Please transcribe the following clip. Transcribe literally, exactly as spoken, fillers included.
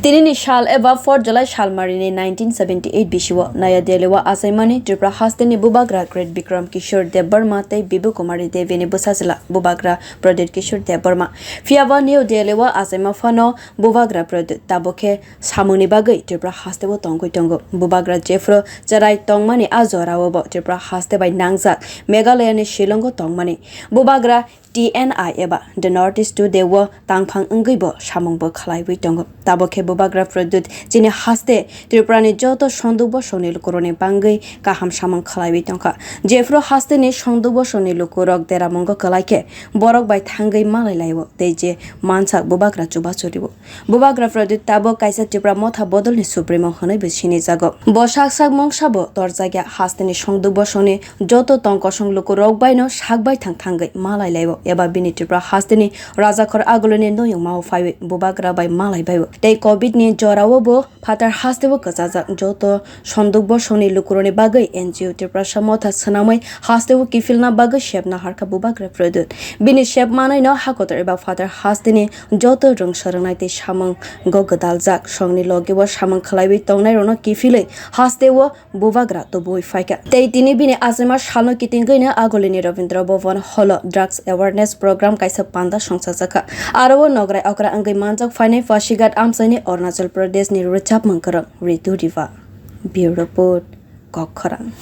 Tinini sal eba four July salmarini nineteen seventy eight bisio Naya Delhi o achaimani Tripura hasteni bubagra Great Bikram Kishore Debbarma tei Bibu Kumari Devini bwsajla bubagra Pradyut Kishore Debbarma. Phiyaba New Delhi o achaima phano bubagra Pradyut tabukhe samungni bagwi Tripura hasteo tongwi tongo. Bubagra jephru cherai tongmani a jorao bo Tripura haste bai nangjak Meghalaya ni Shillong o tongmani. Bubagra T N I eba The North East Today o tangphang wngwi bo samung bo khlaiwi tongo. Tabukhe bubagra Pradyut chini haste Tripura ni joto sonduk bosongni lukurokni bangwi kaham samung khlaiwi tongkha. Jephru hasteni sonduk bosongni lukurok deramungo kwlai khe borok bai thangwi malai laio tei je mansak bubagra chubachu rio. Bubagra Pradyut tabuk kaisa Tripura Motha Bodolni Supremo hwnwi bo sinijago. Bo sak sak mungsa bo torjakya hasteni sonduk bosongni joto tong kosong lukurok baino sak baithang thangwi malai laio eba bini Tripura hasteni rajakhor agulini noyungmao phaiwi bubagra bai malai baio tei covid ni jorao bo phatar hasteo kwchajak joto sonduk bosongni lukurokni bagwi N G O Tiprasa Motha swnamwi hasteo kiphilna bagwi sep naharkha bubagra Pradyut. Bini sep manwino hakotor eba phatar hasteni joto rwngsa rwngnai tei samung go gwdaljak songni logeo samung khlaiwi tongnairokno kiphilwi hasteo bubagra tubuwi phaikha. Tei tini bini achaima salno kitingwino Agulini Rabindra Bhavan Hall o drugs awareness program kaisa panda songchajakha. Aro o nograi okra wngwi manjak phainai Pasighat amchaini Arunachal Pradesh ni rwchapmung kwrwng Ritu Riba. Bureau Report, Kokkhorang.